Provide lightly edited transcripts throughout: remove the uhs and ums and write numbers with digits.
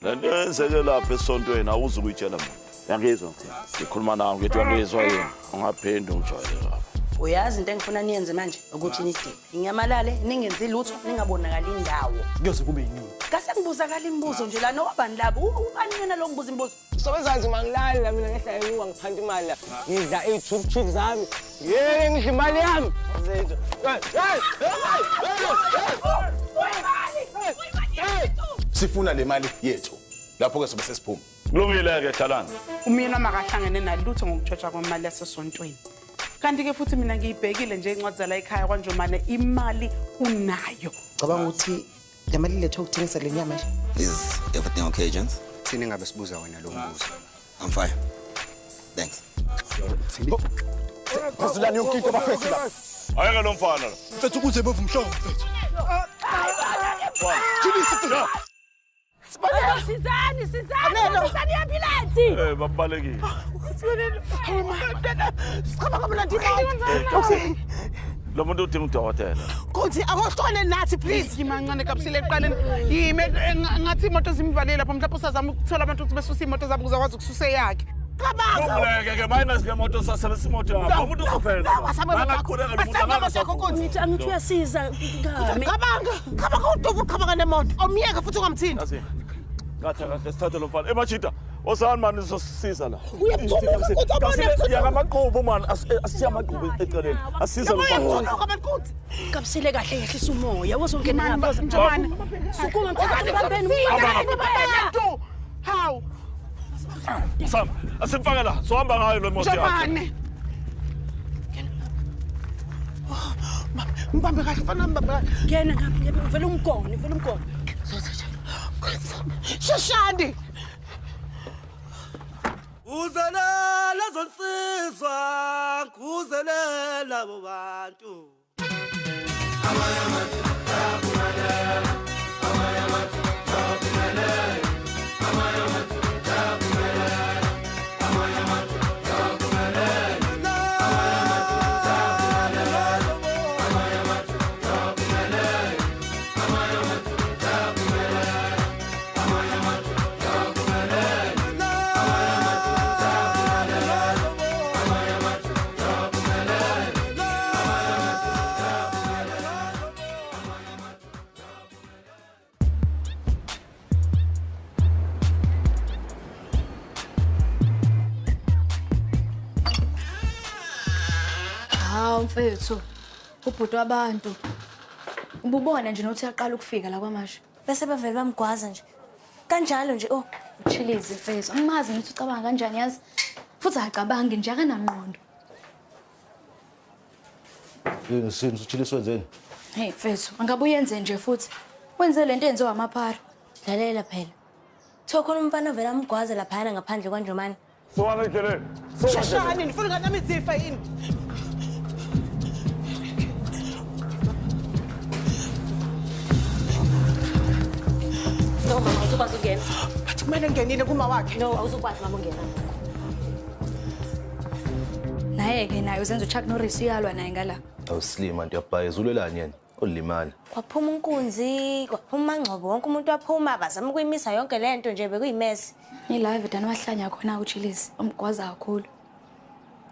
Lento yenzeke lapha esontweni awuzukuyitshela muntu. Uyangizwa ngikhuluma nawe ngithi uyangizwa yini? Ungaphindi ungijwayele lapha. Uyazi into engifuna niyenze manje ukuthi nidiphe. Ninyamalale, ningenzi lutho, ningabonakali indawo. Kuyoze kube yini? Kase ngibuzakala imibuzo nje la nobani labo. Ubani yena lo ngibuza imibuzo? Sobezazi mangilali la mina ngehla emuva ngiphanda imali la. Ngidla i-two chips zami. Yeke ngidla imali yami. Zethu. Sifuna le mali yethu. Lapho ke sobe sesiphuma. Kulungile ke hlalani. Umyeni makahlangene nalutho ngokutshotshwa kwemali yasesontweni. Kanti ke futhi mina ngiyibhekile nje incwadi zala ekhaya kwaNjomane imali unayo. Cabanga ukuthi le mali lethu ukuthengisa le nyama nje. Is everything okay, gents? Thina ngabe sibuza wena lo mbuzo. I'm fine. Thanks. Phezulani yonke into bafethu la. Ayeke lo mfana lo. Mfethu ukuze beva umhlobo mfethu. Sibonelo sizani sizani sizani ambulensi. Babalekile. Sibonelo. Sicabanga mina ndimali. Lo muntu udinga udokotela. Kuthi akohlone nathi please yimancane kapsile eqaleni. Yime ngathi imoto zimvalile lapha mhlawumbe usazama ukuthola abantu ukuthi besuse imoto zabo ukuze akwazi ukususa eyakhe. Cabanga. Kuleke ke minus ke moto sasebenzisa imoto yakho. Umuntu uzophela. Angaqhubeka lo muntu angasekho. Ngithi angithi uyasiza ngami. Cabanga. Cabanga udubu uqhabanga nemoto. Awumyeke futhi ungamthinti. Ngathi kahle sithathe lo mfana. Emajita, osani mani uzosisiza la. Uyamthuka Yakamaqhubu man, asiya amaqhubu eceleni. Asiza lo mfana. Kapsile kahle yehlisa umoya wozongena lapha. Njomane. Sukuma mthathe bambeni. Hawu. Sam, asimfake la. Sohamba ngayo lo moto yakhe. Njomane. Mbambe kahle mfana mbambe kahle. Ngena ngapha vele umgone, vele umgone. Shashandi. Uzelela zonsizwa, kuzelela bobantu. Mfethu, ubhuti wabantu. Ububona nje nokuthi uyaqala ukufika la kwaMashu. Bese bevele bamgwaza nje. Kanjalo nje oh, uchilize mfethu. Angimazi ngithi ucabanga kanjani yazi. Futhi akacabangi nje akanangqondo. Yini sini uchilisi wenzeni? Hey mfethu, angabe uyenze nje futhi. Wenze lento enziwa amaphara. Lalela phela. Kuthiwa khona umfana ovela amgwaza laphana ngaphandle kwaNjomane. Sowana endleleni. Shashani, nifuna nganami izifa yini? No mama, awuzukwazi ukungena. Bathi kumele ngingenile kuma wakhe. No, awuzukwazi mama ungena. Naye-ke naye uzenza uChuck Norris uyalwa naye ngala. Awusilima nto uyabhayeza ulwelani yena? Ulimala. Kwaphuma unkunzi, kwaphuma amangcobo, wonke umuntu waphuma bazama ukuyimisa yonke lento nje bekuyimesi. Ila dani wahlanya khona uChilizi, umgwaza kakhulu.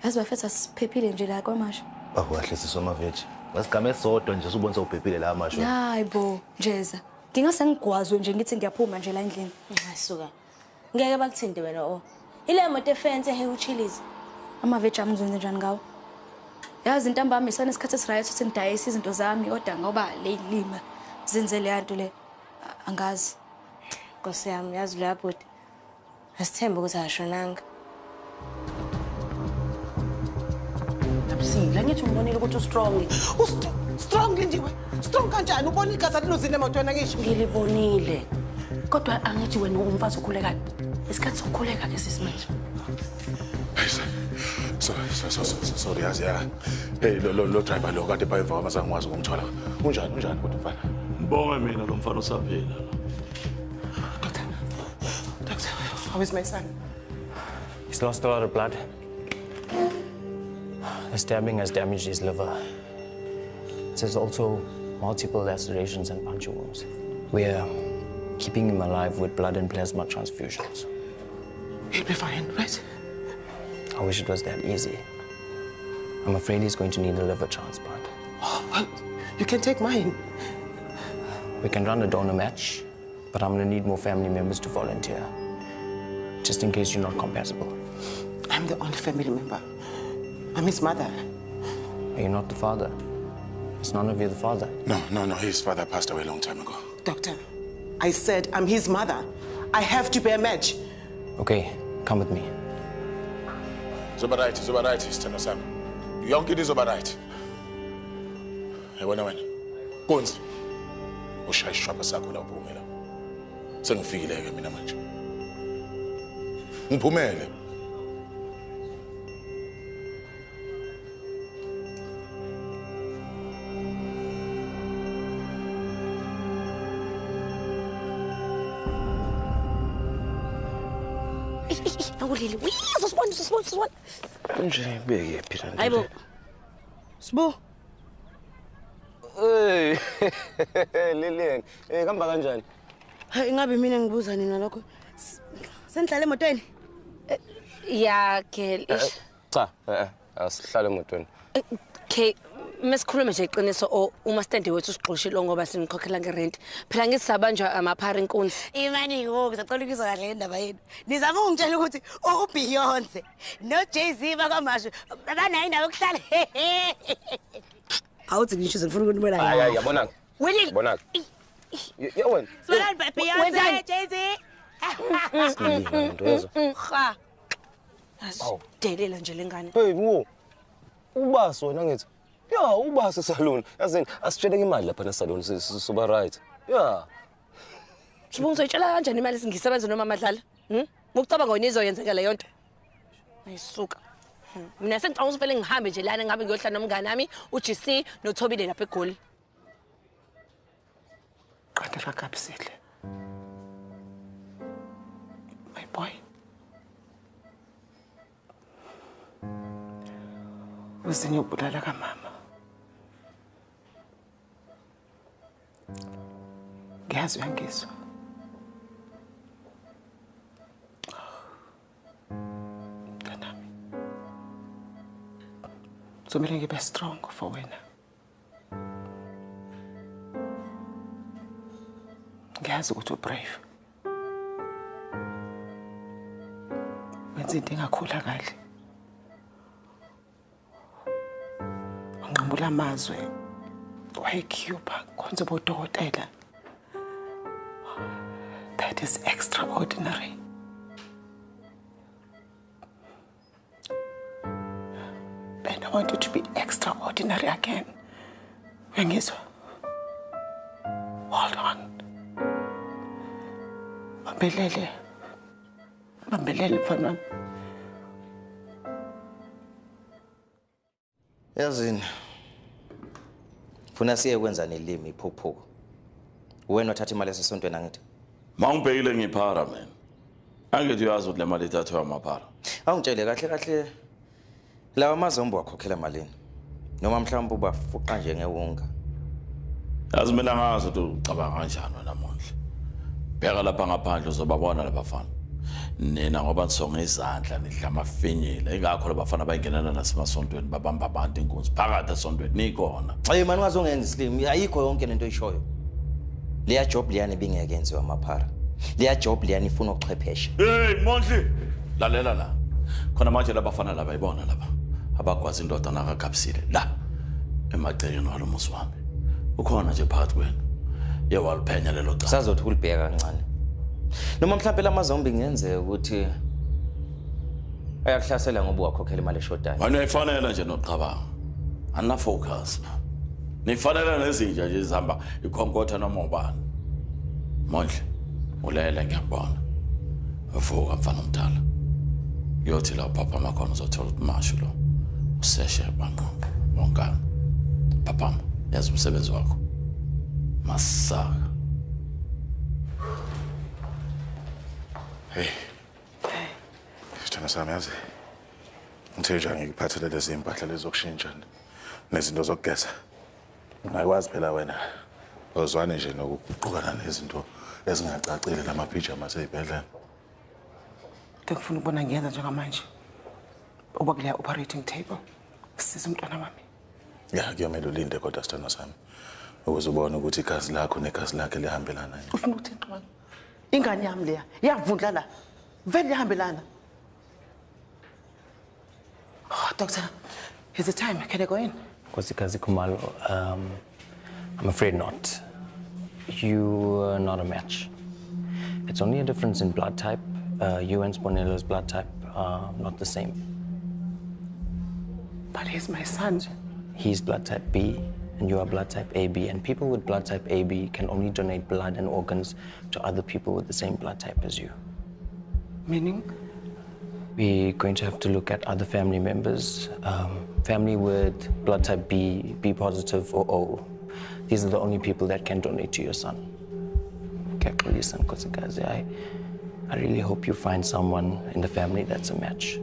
Yazi bafethu asiphephile nje la kwaMashu. Awu kahle sisoma veji. Ngasigame esodwa nje usubonisa uphephile la Mashu. Hayi bo, Njeza. Ngingase ngigwazwe nje ngithi ngiyaphuma nje la endlini. Ngasuka. Ngeke bakuthinte wena o. Ile moto efence ehe uChilizi. Amaveji ami ngizwenze njani ngawo? Yazi intambama isana isikhathi esiright ukuthi ngidayise izinto zami kodwa ngoba le lima zenze le nto le angazi. Nkosi yami yazi lo yabhuti. Asithembe ukuthi akashonanga. Nabusile ngithi umbonile ukuthi ustrong. Strong Lindiwe. Strong kanjani? Ubona igazi aliluzile emotweni angisho. Ngilibonile. Kodwa angithi wena umfazi okhulekayo. Isikhathi sokukhuleka ke sisimanje. Sorry yazi ya. Hey lo driver lo kade bayeva kwamazange ngikwazi ukumthola. Unjani unjani kodwa mfana? Ngibonge mina lo mfana usaphila. Doctor, how is my son? He's lost a lot of blood. The stabbing has damaged his liver. There's also multiple lacerations and puncture wounds. We're keeping him alive with blood and plasma transfusions. He'll be fine, right? I wish it was that easy. I'm afraid he's going to need a liver transplant. Oh, well, you can take mine. We can run a donor match, but I'm going to need more family members to volunteer, just in case you're not compatible. I'm the only family member. I'm his mother. Are you not the father? Is none of you the father? No, his father passed away a long time ago. Doctor, I said I'm his mother. I have to be a match. Okay, come with me. Izoba right, sithando sami. Yonke into izoba right. Yabona wena. Nkunzi. Ushaya isishwapha sakho la uphume la. Sengifikile ke mina manje. Ngiphumele. Awulili. Uzosibona. Nje beke phela nje. Hayibo. Sibu. Hey, Lilian, kuhamba kanjani? Hayi ingabe mina ngibuza nina lokho. Senihlale emotweni? Ya, girl. Cha, asihlale emotweni. Okay, mesikhulume nje iqiniso uma stand wethu usigqoshile ngoba sinikhokhela ngerent. Phela ngisabanjwa amaphara inkunzi. Imani ngoku sacela ukuzwa kahle le ndaba yenu. Nizama ukungitshela ukuthi uBeyonce noJay-Z bakwaMashu banayo indawo yokuhlala. Awuthi ngisho ngifuna ukunibona. Hayi yabona. Willie. Bona. Ya wena. Sibona Beyonce, Jay-Z. Ha. Asidelela nje lengane. Hey, wo. Ubasi wena ngithi. Ya, ubasi salon. Yazini asitsheleke imali lapha na salon soba right. Ya. Sibonga uzoyitshela kanjani imali singisebenza noma madlala? Ngokucabanga wena izoyenzeka leyo nto. Ayisuka. Mina sengicabanga ukuthi vele ngihambe nje lana ngabe ngiyohlala nomngane wami uGC noThobile lapha eGoli. Qanda kaKapsile. My boy. Uzinye ubulala kamama. Ngiyazi uyangizwa. Mntanami. Kuzomele ngibe strong for wena. Ngiyazi ukuthi ubrave. Wenza into engakhula kahle. Wanqamula amazwe. Wayecuba khonze bodokotela. That is extraordinary. And I want you to be extraordinary again. Uyangizwa? Hold on. Bambelele. Bambelele mfana wami. Yazini. Funa siye kwenza nelimi iphuphuko. Wena othatha imali yasesontweni angithi? Mangibhekile ngiphara mina. Angithi uyazi ukuthi le mali ithathwa amaphara. Awungitshele kahle kahle lawa mazombo wakhokhela malini? Noma mhlawumbe ubafuqa nje ngewunga. Yazi mina ngazi ukuthi ucabanga kanjani wena Mondli. Bheka lapha ngaphandle uzobabona labafana. Nina ngoba nisonge izandla nidla amafinyila. Ingakho labafana bayingenana nasemasontweni babamba abantu inkunzi phakathi esontweni nikhona. Hayi mani ungazongenza isilimi ayikho yonke lento oyishoyo. Leya job leyani ibingeke yenziwe amaphara. Leya job leyani ifuna uchwepheshe. Hey Mondli, lalela la. Khona manje labafana laba ibona laba. Abagwazi indoda nakaKapsile la emagcekeni walomuzi wami. Ukhona nje phakathi kwenu. Ye waliphenya lelo cala. Sazothi kulibheka kancane. Noma mhlawumbe lamazombi kungenzeka ukuthi ayakuhlasela ngoba wakhokhela imali eshodayo. Wena uyayifanele nje nokucabanga. Anina focus. Nifanele nezinja nje izihamba ikhonkotha noma ubani. Mondli, ulele ngiyakubona. Uvuka mfana omdala. Uyothi la uphaphama khona uzothola ukuthi mashu lo. Useshe banqobo wonkana. Phaphama, yazi umsebenzi wakho. Masaka. Hey. Sithando sami yazi. Ngithe nje ngikuphathele lezi impahla lezi zokushintsha nezinto zokugeza. Ungakwazi phela wena. Ozwane nje nokuqhukana nezinto ezingacacile lamaphijama aseyibhedlela. Into engifuna ukubona ngiyenza njengamanje uba kuleya operating table siza umntwana wami. Ya, kuyomele ulinde kodwa sithandwa sami ukuze ubone ukuthi igazi lakho negazi lakhe lihambelana yini. Ufuna ukuthini Xolani? Ingane yami leya iyavundla la, vele iyahambelana. Oh, doctor, is it time? Can I go in? Nkosikazi Khumalo, I'm afraid not. You are not a match. It's only a difference in blood type. You and Sponelo's blood type are not the same. But he's my son. He's blood type B and you are blood type AB. And people with blood type AB can only donate blood and organs to other people with the same blood type as you. Meaning? We're going to have to look at other family members. Family with blood type B, B positive or O. These are the only people that can donate to your son. I really hope you find someone in the family that's a match.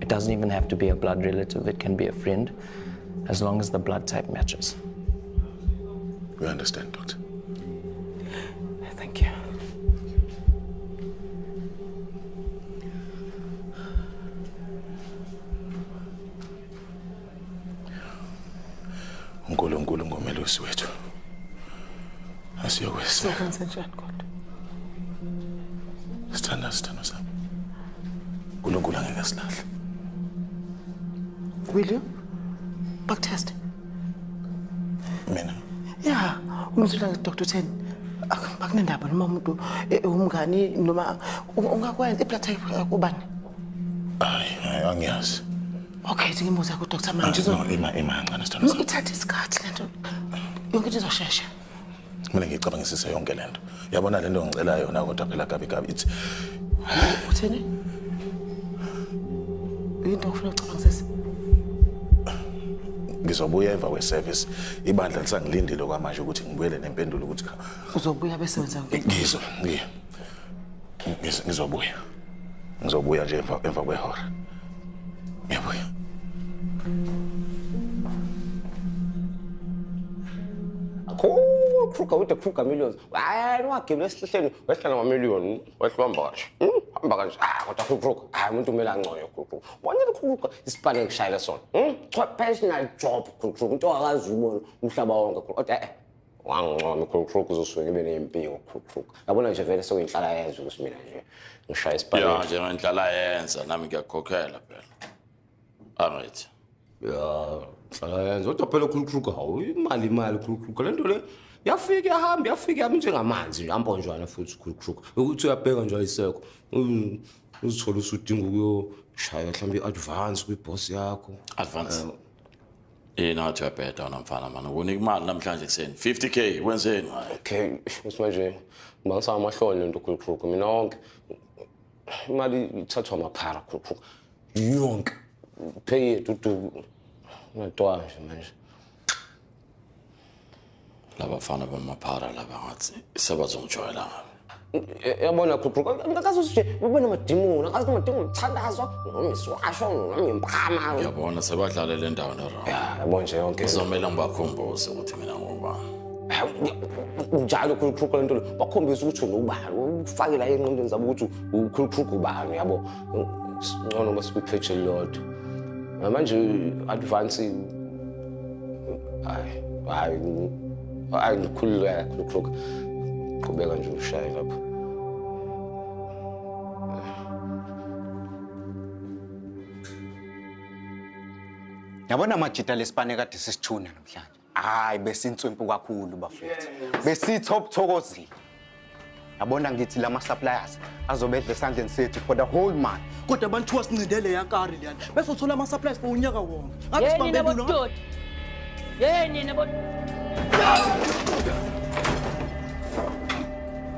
It doesn't even have to be a blood relative, it can be a friend, as long as the blood type matches. We understand, doctor. Thank you. uNkulunkulu ngomelusi wethu. Asiyokwesaba. Sokwenza njani kodwa? Sithanda sithando sami. uNkulunkulu angeke asilahle. Will you? Backtest. Mina? Yeah, umzula Dr. Ten. Akunendaba noma umuntu umngani noma ungakwenza i-blood type kubani? Hayi, angiyazi. Okay, ngimbuza ku Dr. manje. No, ima kancane sithando sami. Ithatha isikhathi lento. Yonke into izoshesha. Kumele ngicabangisise yonke lento. Yabona lento ngicela yona kodwa phela gabi gabi ithi. Uthini? Into ofuna ukucabangisisa? Ngizobuya emva kwe-service. Ibandla lisangilindile kwamanje ukuthi ngibuyele nempendulo ukuthi uzobuya bese wenza ngizobuya. Ngizobuya nje emva kwehora. Ngiyabuya. Kruger with the Kruger millions. I don't give this thing. What's a million? What's one bunch? Ah, what a Kruger. I want to make a noise. One of the Kruger is Spanish Shilerson. Personal job, Kruger. To us, you want Kruger swing in B Kruger. I want to very so in Salas with me. Yeah, njengendlala nami ngiyakukhokhela phela. Alright. Yeah, Salas, what a fellow Kruger. Imali imali Kruger. Lento le yafika yahamba yafika yami njengamanzi nje amponjwana futhi Kruger. Ukuthi uyabheka nje ayisekho. Uzithola usudinga ukuyoshaya mhlawumbe i-advance kwi-boss yakho. Advance. Yena uyabheda wena mfana manje. Ukunika imali namhlanje ekuseni 50k wenzeni? Okay, manje ngibangisa amahloni lento Kruger. Mina wonke imali ithathwa amaphara Kruger. Yonke. Pay it to ngatwa nje manje. Labafana bamaphara laba ngathi sebazongijwayela. Yabona Kruger, ngakazi nje ube namadimoni, akazi namadimoni uthandazwa noma isiwasho noma impama. Yabona sebadlala le ndawo nero. Yeah, yabona nje yonke. Kuzomela ngibakhumbuze ukuthi mina ngubani. Njalo Kruger lento bakhombisa ukuthi unobani, ufake la engqondweni zabo ukuthi uKruger ubani yabo. Ngcono basikuphethe lodwa. Manje advance hayi hayi ngikhululeka Kruger. Qhubeka nje ushaye lapho. Yabona amajita lesipane kade sisithuna namhlanje. Hayi besinswempu kakhulu bafethu. Besithop thokozile. Yabona ngithi lama suppliers azobedla esandleni sethu for the whole month. Kodwa abantu wasincindele yakari leyana. Bese uthola ama suppliers for unyaka wonke. Ngabe sibambe lo. Yeni nabo.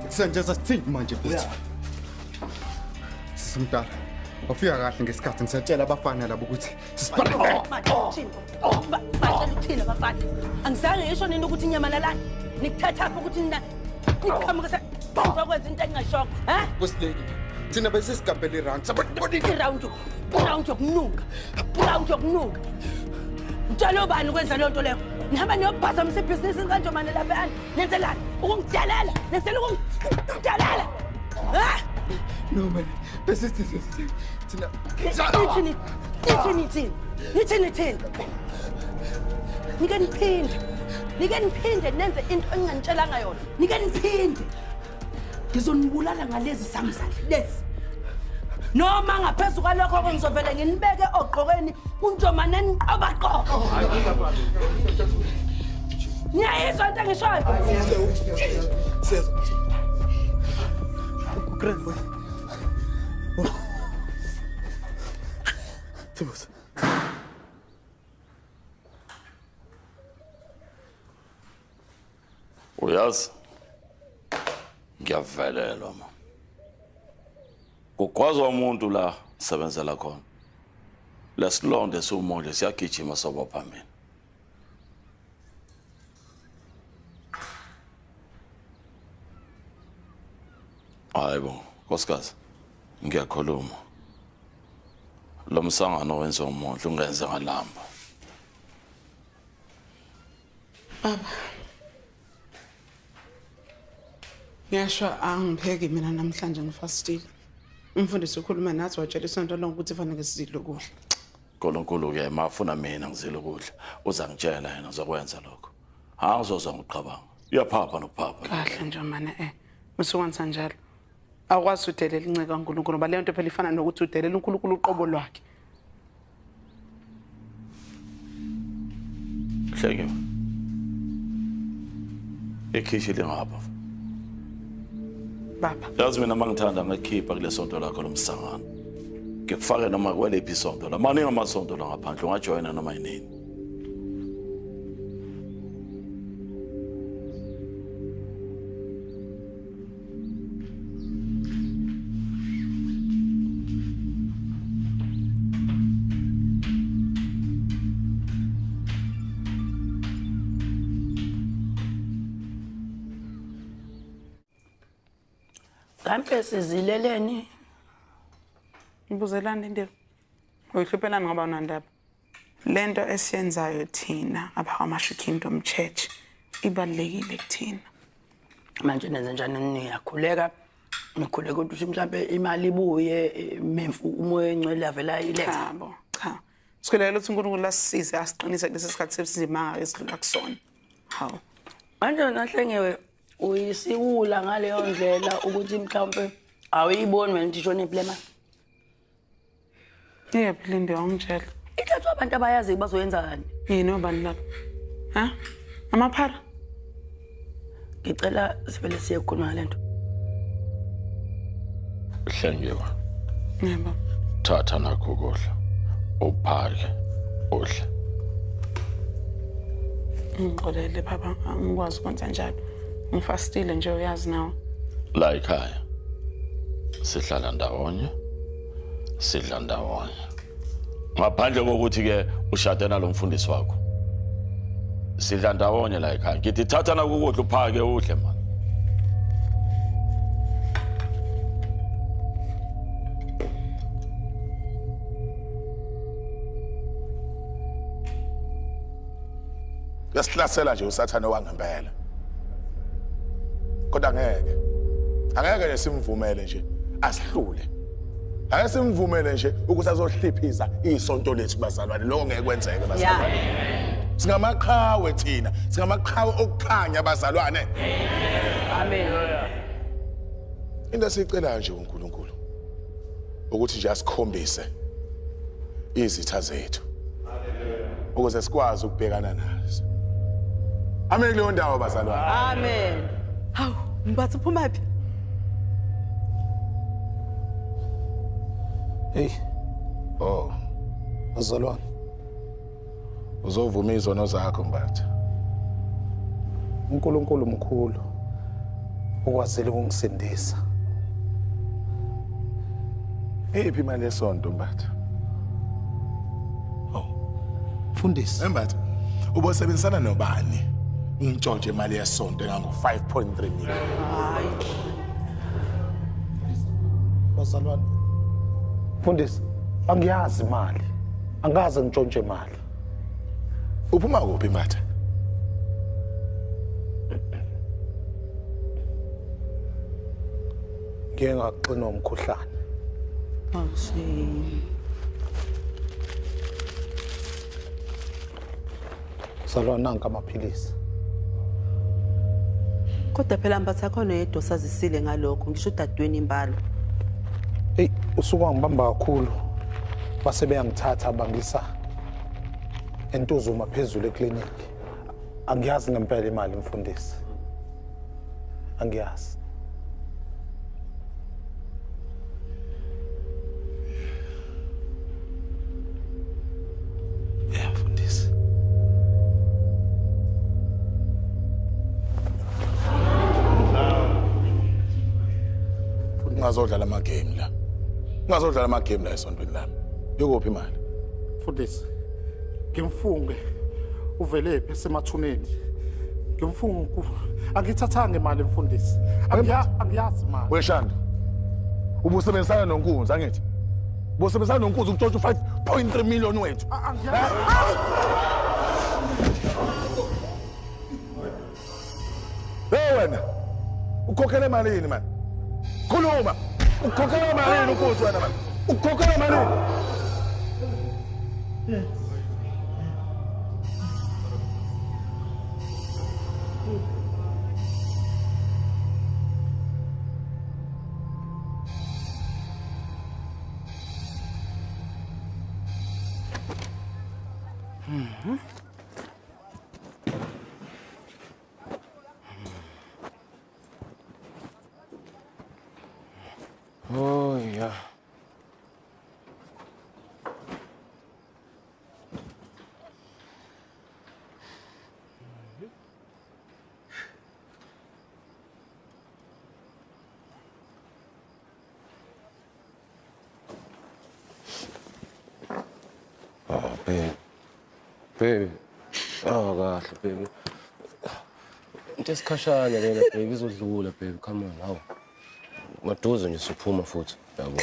Senjeza sithini manje futhi? Sisimdala. Wafika kahle ngesikhathi ngisatshela abafana labo ukuthi sisiphathe. Batshela ukuthini abafana? Angizange ngisho nini ukuthi inyamalala. Nikuthatha apho ukuthi nina niqhamuka sokwenza into engingashongo, ha? Bosileki. Thina bese sigabele iround. Iround. Iround yokunuka. Iround yokunuka. Utshela ubani ukwenza leyo nto leyo? Nihamba niyophazamisa ibhizinisi kanjomane laphayana. Nenzelani? Ukungidelela. Nenzela ukungidelela. Ha? No man, bese thina Ithini? Ithini thini? Ithini thini? Nike niphinde. Nike niphinde nenze into enginganitshelanga yona. Nike niphinde. Ngizonibulala ngalezi samzali lezi. Noma ngaphezu kwalokho ngizovele nginibeke ogqokeni unjomane niqobaqobo. Niyayizwa into engishoyo? Siyezwa. Grand boy. Thibus. Uyazi ngiyavelelwa ma. Kugwazwa umuntu la sebenzela khona. Lesilonde siwumondle siyagijima sobopha mina. Hayibo, nkosikazi, ngiyakhuluma. Lo msangano wenziwa umuntu ungenze ngalamba. Baba. Ngiyasho angipheki mina namhlanje ngifastile. Umfundisi ukhuluma nathi watshela isonto lonke ukuthi fanele sizile ukudla. uNkulunkulu ke mafuna mina ngizile ukudla. Uzangitshela yena uzokwenza lokho. Ha ngizozwa ngokuqabanga. Uyaphapha nokuphapha. Kahle nje mane Usukwenza njalo. Awukwazi udelela inceka kaNkulunkulu ngoba leyo nto phela ifana nokuthi udelela uNkulunkulu uqobo lwakhe. Hlengiwe. Ikhishi lingapha. Baba. Yazi mina mangithanda ngakhipha kule sonto lakho lomsangano. Ngikufake noma kwelephi isonto la. Maningi amasonto la ngaphandle ungajoyina noma yinini. Kampe sizileleni? Ngibuzelani indaba? Uyihluphelani ngoba unandaba? Lento esiyenzayo thina abakwaMashu Kingdom Church ibalulekile kuthina. Manje nenze njani niyakhuleka? Nikhuleka ukuthi mhlambe imali ibuye memfu umoya engcwele avela iletha. Cha bo, cha. Sikhulekela ukuthi uNkulunkulu asisize asiqinise kulesi sikhathi sesinzima esidlula kusona. Hawu. Manje nahlengewe uyisiwula ngaleyo ndlela ukuthi mhlawumbe awuyiboni wena ukuthi ishone le mali. Iyaphi le ndawo ngitshela? Ithathwa abantu abayazi bazoyenzani. Yini obani lapha? Ha? Amaphara? Ngicela sivele siye khona ngale nto. Hlengiwe. Yebo. Thatha nakho ukudla. Uphake udle. Ngixolele baba, angikwazi ukwenza njalo. Ngifastile nje uyazi nawe. La ekhaya sihlala ndawonye, sidla ndawonye. Ngaphandle kokuthi ke ushade nalomfundisi wakho. Sidla ndawonye la ekhaya. Ngithi thatha nakukudla uphake udle man. Uyasihlasela nje uSathane wangempela. Kodwa angeke. Angeke nje simvumele nje asihlule. Ake simvumele nje ukuthi azohliphiza isonto lethu bazalwane. Lokho ngeke kwenzeke bazalwane. Singamaqhawe thina, singamaqhawe okukhanya bazalwane. Amen. Into esicelayo nje uNkulunkulu ukuthi nje asikhombise izitha zethu. Ukuze sikwazi ukubhekana nazo. Amen kuleyo ndawo bazalwane. Amen. Hawu, Mbatha uphuma phi? Hey. Oh. Bazalwane. Uzovuma izono zakho Mbatha. uNkulunkulu mkhulu ukwazile ukungisindisa. Iphi imali yesonto Mbatha? Oh. Mfundisi. Mbatha, ubosebenzisana nobani? Untshontshe imali yesonto engango 5.3 million. Hayi. Bazalwane. Mfundisi, angiyazi imali. Angaze ngitshontshe imali. Uphuma kuphi Mbatha? Ngike ngaxinwa umkhuhlane. Awushame. Mzalwane, nanka amaphilisi. Kodwa phela Mbatha khona yedwa osazisile ngalokho, ngisho udadweni imbalo. Eyi, usuke wangibamba kakhulu. Base beyangithatha bangisa eNtuzuma phezulu ekliniki. Angiyazi ngempela imali mfundisi. Angiyazi. Yeah, mfundisi. Ungazodlala ama-game la. Ungazodlala ama-game la esontweni lami. Ikuphi imali? Mfundisi, ngimfunge uvelephi esemathuneni. Ngimfunge angithathanga imali mfundisi. Angiyazi imali. Weshanda. Ubusebenzisana noNkunzi angithi? Ubusebenzisana noNkunzi ukutshontsha u5.3 million wethu. Hey wena. Ukhokhele malini man? Khuluma. Ukhokhele malini uNkunzi wena man? Ukhokhele malini? Oh yeah. Oh, baby. Baby. Oh, gosh, baby. Just khashana lena, baby. Izodlula, baby. Come on, hawu. Maduze nje siphuma futhi, yabo.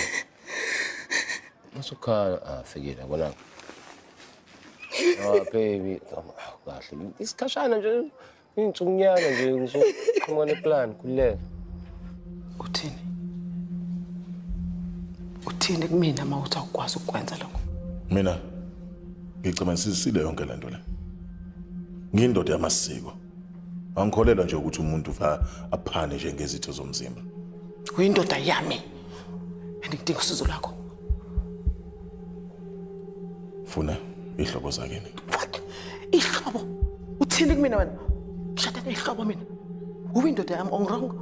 Masukhala, ah, fikile, yabona. Oh, baby. Oh, kahle. Isikhashana nje, insukunyana nje ngizoqhamuka neplan, khululeka. Uthini? Uthini kumina uma uthi awukwazi ukukwenza lokho? Mina ngicabanga yonke le nto le. Ngiyindoda yamasiko. Angikholelwa nje ukuthi umuntu ufa aphane nje ngezitho zomzimba. Uyindoda yami. And ngidinga usizo lwakho. Funa ihlobo zakini. What? Ihlobo? Uthini kumina wena? Ngishada nehlobo mina. Uyindoda yami ongwrong.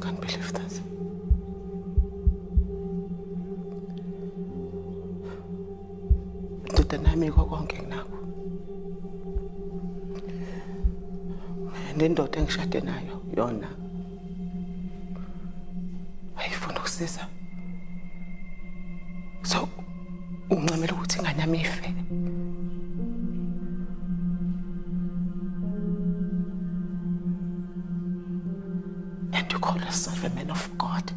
Can't believe that. Indoda nami konke nginakho. Nendoda engishade nayo yona ayifuna ukusiza. So ungincamela ukuthi ingane yami ife. And you call yourself a man of God.